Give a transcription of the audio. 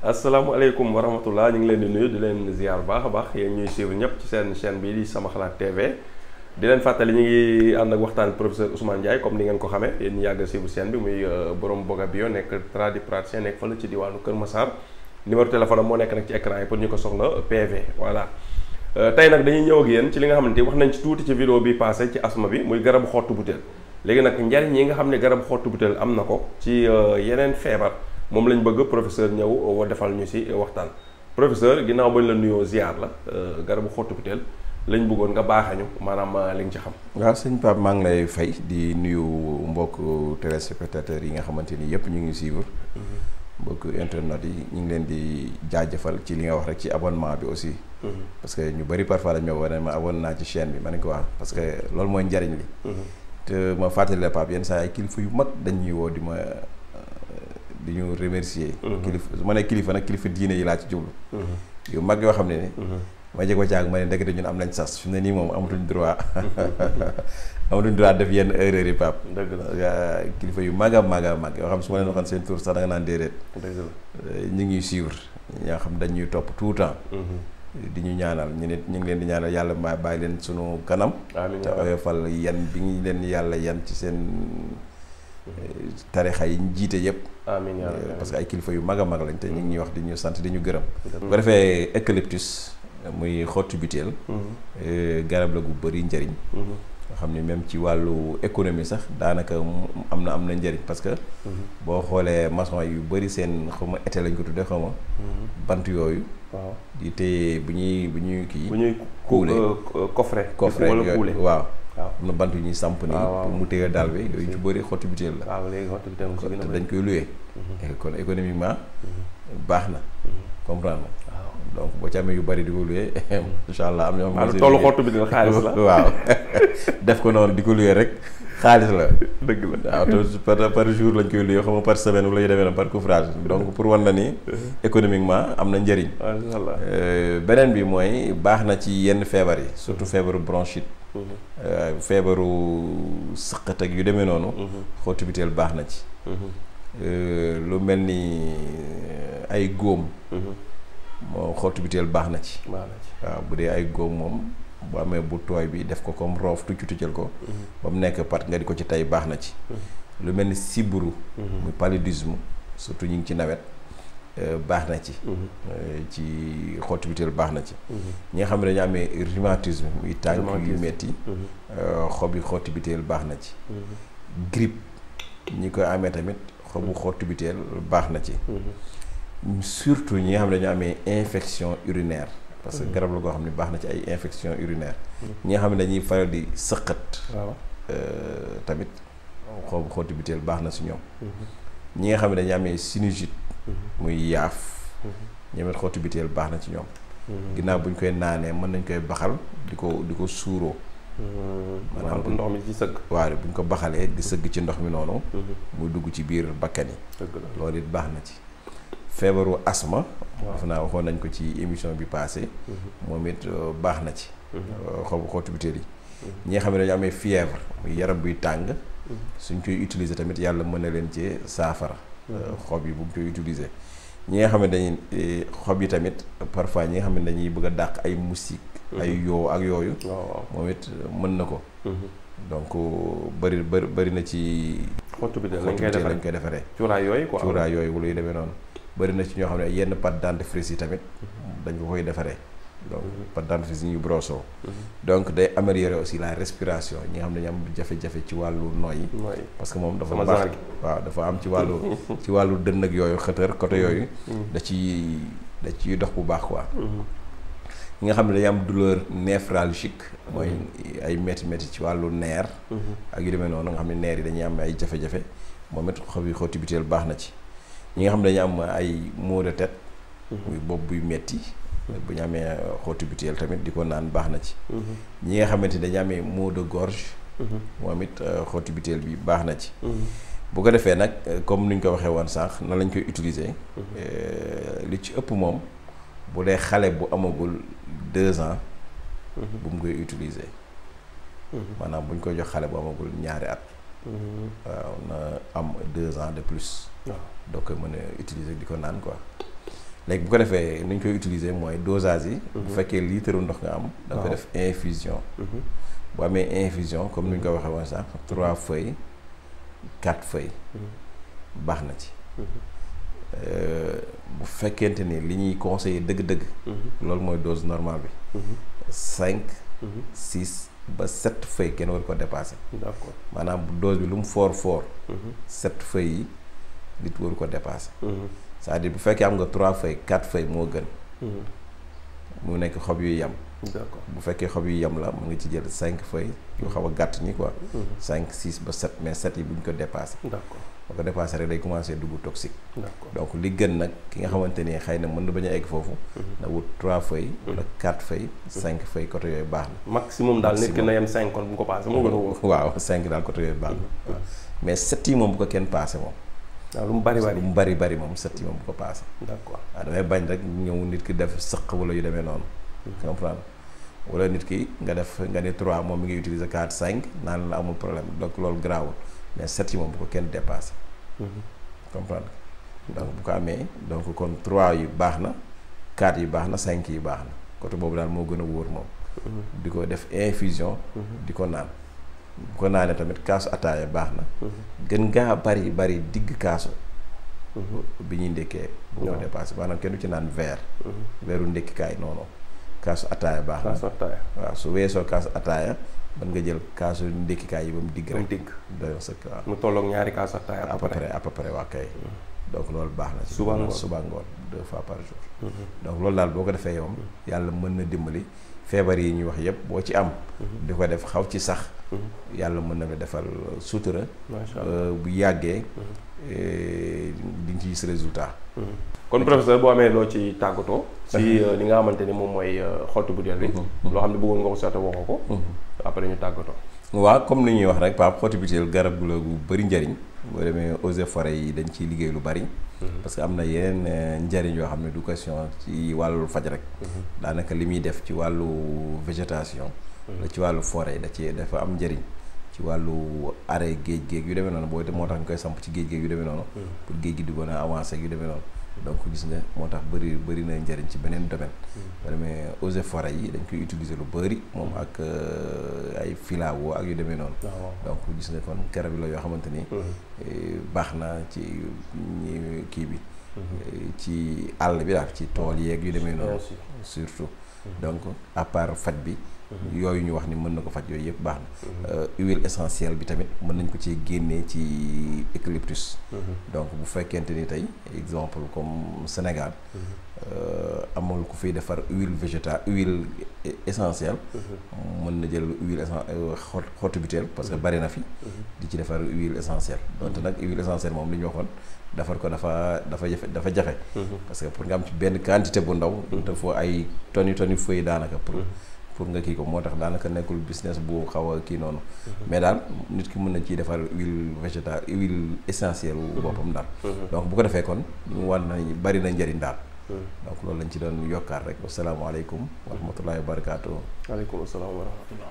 asalaamaaleykum wa rahmatullah ñu ngi leen di nuyu di leen ziar baax a baax yéen ñuy suivre ñëpp ci seen chaîne bi di Sama Xalaat TV di leen fàttali ñu ngi ànd ak waxtaan professeur Ousmane Ndiaye comme ni ngeen ko xamee yéen ñu yàgg a suivre chaîne bi muy borom Boga Bio nekk tradipraticien nekk fële ci diwaanu Kër Massar numéro téléphone am moo nekk nag ci écran yi pour ñu ko soxla PV voilà. tey nag dañuy ñëw ak yéen ci li nga xamante wax nañ ci tuuti ci vidéo bi passé ci asma bi muy garabu xottu butéel léegi nag njariñ yi nga xam ne garabu xottu butéel am na ko ci yeneen feebar moom lañ bëgg professeur ñëw defal ñu si waxtaan professeur ginnaaw bañ la nuyoo ziar la garabu xottu butéel lañ bëggoon nga baaxañu maanaam li nga ci xam. waaw sëñ Pape maa ngi lay fay di nuyu mbokk téléspectateurs yi nga xamante ni yëpp ñu ngi suivre. mbokk internet yi ñu ngi leen di jaajëfal ci li nga wax rek ci abonnement bi aussi. parce que ñu bëri parfois dañ ma wane ma abonné naa ci chaîne bi ma ne ko wax parce que loolu mooy njariñ li. te ma fàttali la Pape yenn saa ay kilifa yu mag dañuy woo di ñu remercier. kilifa su ma nee kilifa nag kilifa diine yi laa ci jublu. yu mag yoo xam ne ni. ma jeg ba caag ma ne ndekete ñun am nañ sas fi mu ne nii moom amatuñ droit def yenn erreur yi Pape. dëgg la kilifa yu mag a mag yoo xam su ma leen waxoon seen tur sax da nga naan déedéet. dëgg la ñu ngi suivre ñoo xam dañuy topp tout le temps. di ñu ñaanal ñu nit ñu ngi leen di ñaanal yàlla bàyyi leen sunu kanam. amiin te oyofal yan bi ñu leen yàlla yan ci seen tarixa yi ñu jiite yëpp. amiin parce que ay kilifa yu mag a mag lañ te ñu ngi ñuy wax di ñu sant di ñu gërëm. bu ko defee eucalyptus muy xottu butéel. garab la gu bëri njëriñ. nga xam ne même ci wàllu économie sax daanaka am na njëriñ parce que. boo xoolee maçon yu bëri seen xaw ma été lañ ko tuddee xaw ma. bant yooyu. waaw di téye bu ñuy kii. bu ñuy kuule coffret yooyu waaw. waaw am na bant yu ñuy samp nii. pour mu téye daal bi yooyu ci bëri xottu butéel la. waaw léegi xottu butéel mu si gën a te dañ koy loué. kon économiquement baax na. comprendre nga. donc boo ci amee yu bari di ko loué incha allah am na. waaw tollu xottu butéel xaalis la. waaw def ko noonu di ko loué rek xaalis la. dëgg la waaw te par jour lañ koy loué xam nga par semaine wala yu demee noonu par couvrage donc pour wan la ni économiquement am na njëriñ. macha allah beneen bi mooy baax na ci yenn feebar yi surtout feebaru bronchite. feebaru sëqat ak yu demee noonu. xottu butéel baax na ci. lu mel ni ay góom. moo xottu butéel baax na ci. waaw bu dee ay góom moom bu amee bu tooy bi def ko comme roof tuccal ko. ba mu nekk pat nga di ko ci tey baax na ci. lu mel ni sibbiru. muy paludisme surtout ñu ngi ci nawet baax na ci. ci xottu butéel baax na ci. ñi nga xam ne dañu amee rhumatisme muy tànk yu metti xobi xottu butéel baax na ci. grippe ñi koy amee tamit xobu xottu butéel baax na ci. surtout ñi nga xam ne dañu amee infection urinaire parce que garab la goo xam ne baax na ci ay infection urinaire ñi nga xam ne dañuy faral di sëqat tamit xobu xottu butéel baax na si ñoom ñi nga xam ne dañuy amee sinusite muy yaaf ñoomit xottu butéel baax na ci ñoom ginnaaw bu ñu koy naanee mën nañ koy baxal di ko suuroo maanaam ndox mi ci sëgg waaw bu ñu ko baxalee di sëgg ci ndox mi noonu muy dugg ci biir bakkan yi loolu it baax na ci feebaru asma dafa naa waxoon nañ ko ci émission bi passé moom it baax na ci xobu xottu butéel yi ñi nga xam ne dañu amee fièvre muy yaram buy tàng suñ koy utiliser tamit yàlla mën na leen ci saafara xob yi bu ñu koy utiliser ñi nga xam ne dañuy xob yi tamit parfois ñi nga xam ne dañuy bëgg a dàq ay moustique ay yoo ak yooyu moom it mën na ko donc bëri na ci xottu butéel lañ koy defaree cuuraay yooyu quoi cuuraay yooyu wala yu demee noonu bëri na ci ñoo xam ne yenn pâte dentifrice yi tamit dañ ko koy defaree donc pâte dentifrice yi ñuy broso donc day améliorer aussi la respiration ñi nga xam ne dañu am jafe-jafe ci wàllu noyyi parce que moom dafa baax waaw dafa am ci wàllu dënn ak yooyu xëtër côté yooyu da ciy dox bu baax quoi ñi nga xam ne dañu am douleur névralgique mooy ay métti ci wàllu neer ak yu demee noonu nga xam ne neer yi dañuy am ay jafe-jafe moom it xobi xottu butéel baax na ci ñi nga xam ne dañu am ay maux de tête muy bopp buy metti bu ñu amee xottu butéel tamit di ko naan baax na ci ñi nga xamante dañu amee maux de gorge moom it xottu butéel bi baax na ci bu ko defee nag comme ni ñu ko waxee woon sànq nan lañ koy utiliser li ci ëpp moom bu dee xale bu amagul 2 ans bu mu koy utiliser maanaam bu ñu koy jox xale bu amagul ñaari at waaw na am 2 ans de plus doo koy mën a utiliser di ko naan quoi léegi bu ko defee ni ñu koy utiliser mooy dosage yi. bu fekkee litre ndox nga am. da nga ko def infusion. bu amee infusion comme ni ñu ko waxee woon sax 3 feuilles 4 feuilles. baax na ci. bu fekkente ni li ñuy conseiller dëgg-dëgg. loolu mooy dose normale bi. 5. 6 ba 7 feuilles kenn war ko dépasser. d'accord maanaam dose bi lu mu fort. 7 feuilles yi nit waru ko dépasser. c'est-à-dire bu fekkee am nga 3 feuilles 4 feuilles moo gën. mu nekk xob yu yem. d'accord bu fekkee xob yu yem la mu ngi ci jël 5 feuilles yu xaw a gàtt ni quoi. 5 6 ba 7 mais 7 yi bu ñu ko dépasser. d'accord boo ko dépassé rek day commencé dugg toxique. d'accord donc li gën nag ki nga xamante ni xëy na mën na bañ a egg foofu. na wut 3 feuilles. wala 4 feuilles. 5 feuilles côté yooyu baax na. maximum daal nit ki na yem 5 kon bu ko passé moo gën a wóor. waaw 5 daal côté yooyu baax na. mais 7 yi moom bu ko kenn passé moom. waaw lu mu bari bari moom 7 yi moom bu ko passé. d'accord waaw damay bañ rek ñëw nit ki def sëq wala yu demee noonu. comprendre wala nit ki nga def nga ne 3 moom mi ngi utiliser 4 5 naan la amul problème donc loolu garaawul mais 7 yi moom bu ko kenn dépassé. comprendre donc bu ko amee donc kon 3 yi baax na 4 yi baax na 5 yi baax na côté boobu daal moo gën a wóor moom. di ko def infusion. di ko naan bu ko naanee tamit kaasu ataaya baax na. gën ngaa bari digg kaasu. bi ñuy ndékkee. bu ko dépassé maanaam kenn du ci naan verre. verru ndékkikaay noonu kaasu ataaya baax na. kaasu ataaya waaw su weesoo kaasu ataaya mën nga jël kaasu ndékkikaay yi ba mu digg rek. doy sëkk waaw. mu tolloog ñaari kaasu ataaya à peu près waa kay. donc loolu baax na ci. suba ngoon 2 fois par jour. donc loolu daal boo ko defee yow yàlla mën na dimbali feebar yi ñuy wax yëpp boo ci am. di ko def xaw ci sax. yàlla mën na la defal sutura. macha allah bu yàggee. di nga ci gis résultat. kon professeur boo amee loo ci tàggatoo. ci li nga xamante ni moom mooy xottu butéel bi. loo xam ne bëggoon nga ko sotti waxoo ko. après ñu tàggatoo. waaw comme ni ñuy wax rek Pape xottu butéel garab gu la gu bëri njariñ boo demee eaux et forêts yi dañ ciy liggéey lu bari. parce que am na yeneen njariñ yoo xam ne du question ci wàllu faj rek. daanaka li muy def ci wàllu végétation. la ci wàllu forêt dafa am njariñ. ci wàllu arrêt géej yu demee noonu booy moo tax ñu koy samp ci géej yu demee noonu. pour géej gi di gën a avancé yu demee noonu. donc gis nga moo tax bëri na njëriñ ci beneen domaine. mais eaux et forêts yi dañ koy utiliser lu bëri moom ak ay filao ak yu demee noonu. donc gis nga kon garab la yoo xamante ni. baax na ci kii bi. ci àll bi daal ci tool yeeg yu demee noonu. surtout donc à part faj bi. yooyu ñu wax ni mën na ko faj yooyu yëpp baax na. huile essentielle bi tamit mën nañ ko ci génnee ci eucalyptus. donc bu fekkente ni tey exemple comme Sénégal. amul ku fiy defar huile essentielle. mën na jël huile xottu butéel parce que bari na fi. di ci defar huile essentielle. donte nag huile essentielle moom li ñu waxoon defar ko dafa jafe. parce que pour nga am ci benn quantité bu ndaw. dafa ay tonni feuille daanaka pour nga kii ko moo tax daanaka nekkul business bu xaw a kii noonu. mais daal nit ki mën na ciy defar huile essentielle wu boppam daal. donc bu ko defee kon ñu war nañ bari na njëriñ daal. donc loolu lañ ci doon yokkaat rek wasalaamaaleykum wa rahmatullahi wa barakaatu. waaleykum salaam wa rahmatullah.